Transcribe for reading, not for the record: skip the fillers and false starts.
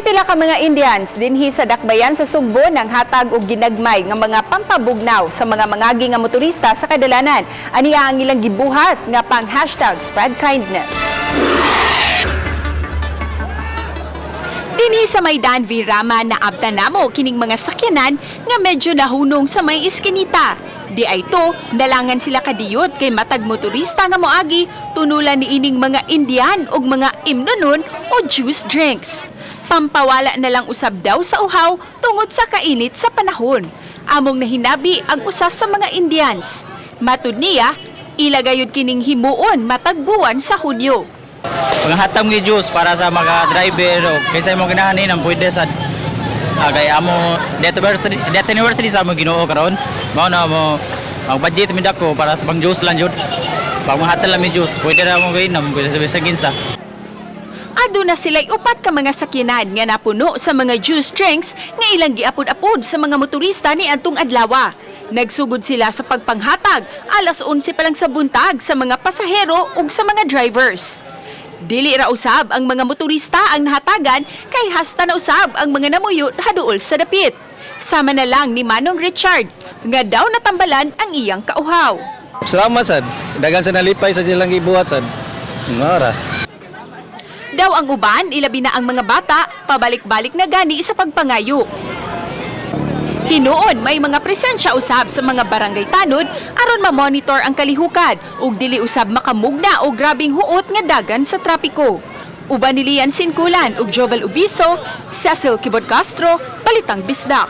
Pipila ka mga Indians dinhi sa Dakbayan sa Sugbo nanghatag og ginagmay nga mga pampabugnaw sa mga mangagi nga motorista sa kadalanan. Aniya ang ilang gibuhat nga pang #SpreadKindness. Dinhi sa Maidan V. Rama naabtan namo kining mga sakyanan nga medyo nahunong sa may iskinita. Di ay to, nalangan sila kadiyot kay matag motorista nga moagi tunulan ni ining mga Indian og mga imnonon o juice drinks. Pampawala na lang usab daw sa uhaw tungod sa kainit sa panahon. Among nahinabi ang usa sa mga Indians. Matud niya, ilagayod kining himuon matag buwan sa Hunyo. Panghatag mi juice para sa mga driver o kaysa imong ganahan ang pwede sa kay amo death anniversary, death anniversary sa among Ginoo karon, mao na mo mag budget mi dako para sa pang juice lang jud, panghatag lang mi juice, pwede ra mo gainom, pwede sa bisag kinsa. Aduna sila'y upat ka mga sakyanan nga napuno sa mga juice drinks nga ilang giapod-apod sa mga motorista ni antong adlawa. Nagsugod sila sa pagpanghatag alas 11 pa lang sa buntag sa mga pasahero ug sa mga drivers. Dili ra usab ang mga motorista ang nahatagan kay hasta na usab ang mga namuyo haduol sa dapit. Sama na lang ni Manong Richard nga daw natambalan ang iyang kauhaw. Salamat sad. Dagan sa nalipay sa silang gibuhat sad. Ngara. Daw ang uban, ilabi na ang mga bata, pabalik-balik na gani sa pagpangayo. Hinuon may mga presensya usab sa mga barangay tanod aron ma-monitor ang kalihukan ug dili usab makamugna o grabing huot nga dagan sa trapiko. Uban ni Lian Sinkulan ug Jovel Ubiso, Cecil Kibot Castro, Balitang Bisdak.